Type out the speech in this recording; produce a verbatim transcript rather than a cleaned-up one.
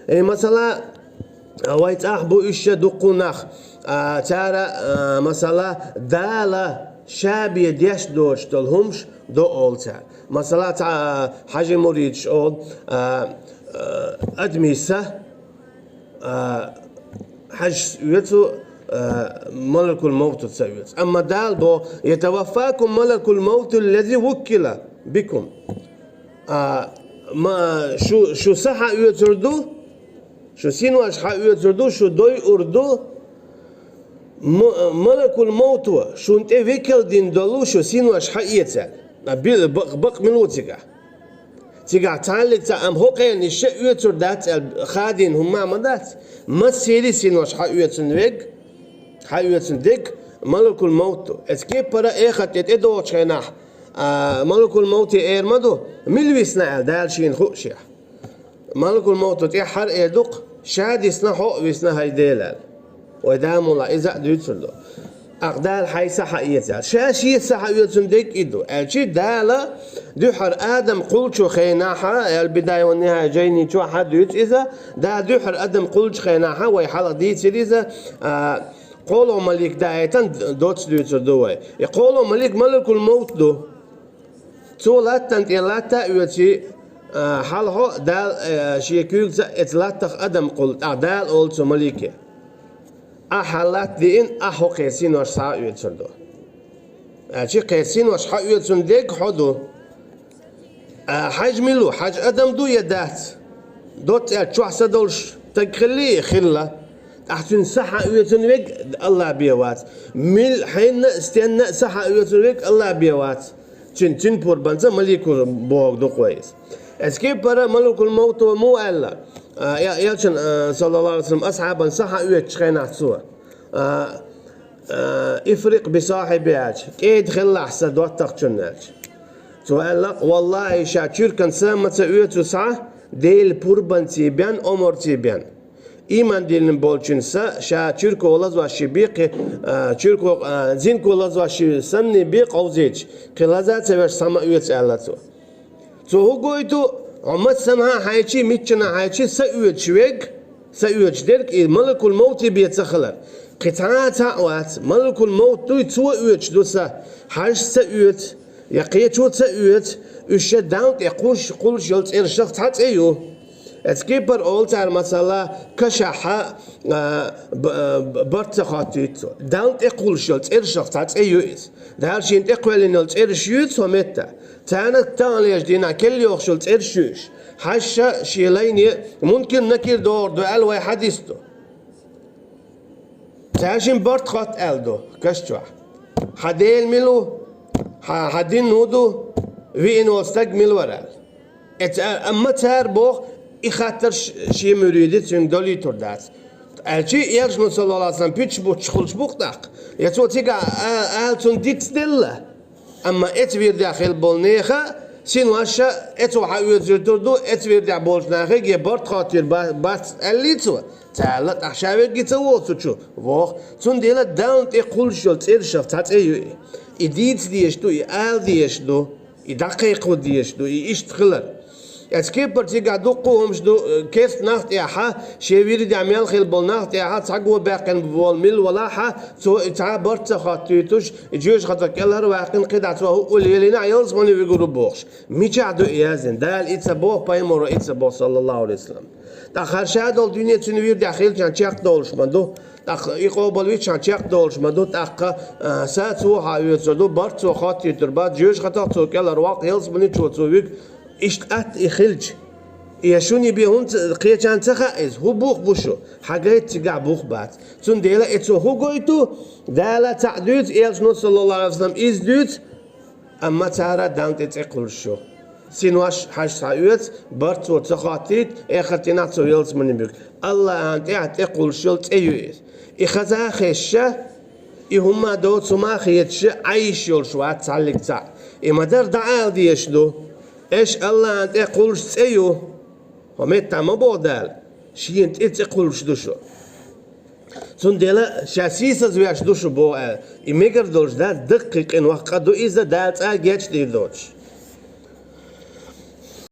Э, масала, вай цӀахь бу уьш дуккха нах, а, цара, а, масала, Дала ша бен деш доцуш долу хӀумаш до олу цара. Масала, цхьа, а, хьажи муридаш олу, а, а, адамийн са, а, хьажас оьцу, а, малакул мавтаца оьцу. Амма Дала боху: «Ятаваффакум малакул мавтул лази вуккила бикум». А, ма, шу, шу са хьаоьцур ду, шу синош хьаоьцур ду, шу дойур ду, м-, малакул мавто шуна тӀе векал дина долу шу синош хьаэца аьлла. А, би-, бакъ-, бакъ мила ву цигахь? Цигахь цхьаллиг цхьа, амма хӀокхеран иша оьцур дац аьлла хадийна хӀумма а ма дац. Массери синош хьаоьцун вег, хьаоьцун дерг малакул мавт ду. Эцу кепара эхарт тӀе тӀедогӀучу хенахь, а, малакул мавте эр ма ду, мила висна аьлла, Дала шена хууш. Малакул мавто тӀаьххьара эр ду-кх: «Ша дисна, хьо а висна, хӀай Дела», – аьлла. Вай да мула иза а дуьйцур ду. Ахь Дала хьайн са хьаэца аьлла. Ша шен са хьаоьцун дерг и ду. Аьлчи Дала дуьххьара Адам кхуллучу хенахьа, аьлла Бидай ва Нихьая жайни чохь а дуьйцу иза, Дала дуьххьара Адам кхуллучу хенахьа, вай хьалха дийцира иза, а, кхоалгӀа малик даийтан доцца дуьйцур ду вай. И кхоалгӀа малик малакул мавт ду. Цо латтана тӀе латта а оьций, а, хьалхо Дала, а, шен куьйгаца эца латтах адам кхуллу, тӀаккха Дала олу цу малике: «Ахьа латта диъна, ахьа хӀокхеран синош схьа а оьцур ду». Аьлчи кхеран синош хьаоьцун дерг хьо ду. А, хьажа мила ву, хьажа адам ду я дац? Доцца аьлча, чохь са долуш стаг хилли, хилла. ТӀаккха цуьнан са хьаоьцун вег АллахӀ бен вац. Мил-, хьенна а, стенна а са хьаоьцун вег АллахӀ бен вац. Цуьнан, цуьнан пурбанца маликул бохург ду-кх вай иза. Эцу кепара малакул мавто муха аьлла, а, я-, элчан, а, саллаллаху алейхи ва саллям, асхьабан са хьаоьцучу хенахь цо, а, а, «Ифрикъ би сахьиби», – аьлча, «КӀеда хилалахь сан доттагӀчунна», – аьлча. Цо аьлла-кх: «Валлахьи, ша чуьркан са ма ца оьцу схьа, Делан пурбанций бен, омарций бен. Ийман диллина болчун са ша чуьрко лазош ши бекхи, а, чуьрко, а, зинко лазош ши санни бекъ овзийча, кхин лаза а ца веш схьа ма оьцу», – аьлла цо. Цо хӀун гойту? Хьо массанхьа а хьайчий, миччанхьа а хьайчий, са оьцуш вег, са оьцуш дерг и малакул мавти бен ца хилар. Кхин цхьа а цхьаъ вац, малакул мавт дуй, цо оьцуш ду са. Хьажас ца оьцу, я кхечо ца оьцу, уьш ша Далла тӀе кхуллуш, кхуллуш йолу цӀерашах цхьа цӀе ю. Эцу кепара олу цара, масала, кашахьа, а, б-, а, б-, барт ца хоттуьйту цо. Далла тӀе кхуллуш йолу цӀерашах цхьа цӀе ю иза. Дала шена тӀе кхоьллина йолу цӀераш юьйцу хӀокху метта. Царна таханлерчу дийнахь керла йохуш йолу цӀераш ю уьш. Хьаша шен лайне Мункир-Накир догӀур ду аьлла вай хьадис ду. Цаьршимма барт хотта аьлла ду каш чохь. Хьан Дела мила ву? Хьан, хьан дин хӀун ду? Виъна волу стаг мила вара аьлла. Эца-, амма цара боху, и хаттар ш-, шен муьриде цуьнга долуьйтур дац. Аьлчи, элчано, саллаллаху алейхи ва саллям, пуьташ буттуш хуьлуш бу-кх тӀаккха. Я цо цигахь а-, ала цунна дицделла. Амма эца вирдехь хилла болу нехан синош а эцо хьаоьцуьйтур ду, эца вирдехь болчу нахе а барт хоттийр ба-, бац аьллий цо. Ца аьлла, тӀаккха ша верг и ца воху цу чу? Воху. Цундела Далла тӀе кхуллуш йолу цӀерашах цхьа цӀе ю и. И дийца дезаш ду, и ала дезаш ду, и дӀакхайкхо дезаш ду, и иштта хилар. Эцу кепара цигахь дуккха а хӀумаш ду, э, керста нах тӀехьа, шен вирдехь мел хилла болу нах тӀехьа, цхьа го баьккхина волу мила валахьа, цо и цхьа а барт ца хоттуьйтуш, и жоьжахатах кӀелхьарваьккхина, кхидӀа цо хӀуъа лелийнехь, ялсамане вуьгур ву бохуш. Мичахь ду и яздина? Дала и ца боху, пайхамаро и ца боху, саллаллаху алейхи ва саллям. ТӀаккха хӀара ша долу дуьне цуьнан вирдехь хилчахьана чекхдолуш ма ду. ТӀаккха и къобалвичахьана чекхдолуш ма ду. ТӀаккха, а, са цо хьаоьцур ду, барт цо хоттуьйтур бац, жоьжахатах цо кӀелхьарваккха, ялсамане чу цо вуьгу. Иштта атта и хилча, я шуна и бен хӀунда ца, кхечарна ца хаьа иза? ХӀун бух бу шу? Хьан гайта цигахь бух бац. Цундела эцо хӀун гойту? Дала цхьаъ дуьйцу, элчано, саллаллаху алейхи ва саллям, иза дуьйцу, амма цара Далла тӀе цӀе кхуллуш ю. Синош хьаша схьаоьцу, барт цо ца хоттуьйту, эхартийнахь цо ялсамане буьгу. Аллахьан тӀехь тӀе кхуллуш йолу цӀе ю иза. И хаза а хезаш, и хӀумма доцу хӀума а хеташ, Ӏайш йолуш вац цхьаллиг цхьаъ. И ма-дарра дӀаала дезаш ду. Аша Аллахьан тӀе кхуллуш цӀе ю. ХӀокху меттехь ма боху Дала, шена тӀе цӀе кхуллуш ду шу. Цундела ша сийсазвеш ду шу боху аьлла. И мегар долуш дац, даккхий къинойх къа ду иза, Дала цкъа а гечдийр доцуш.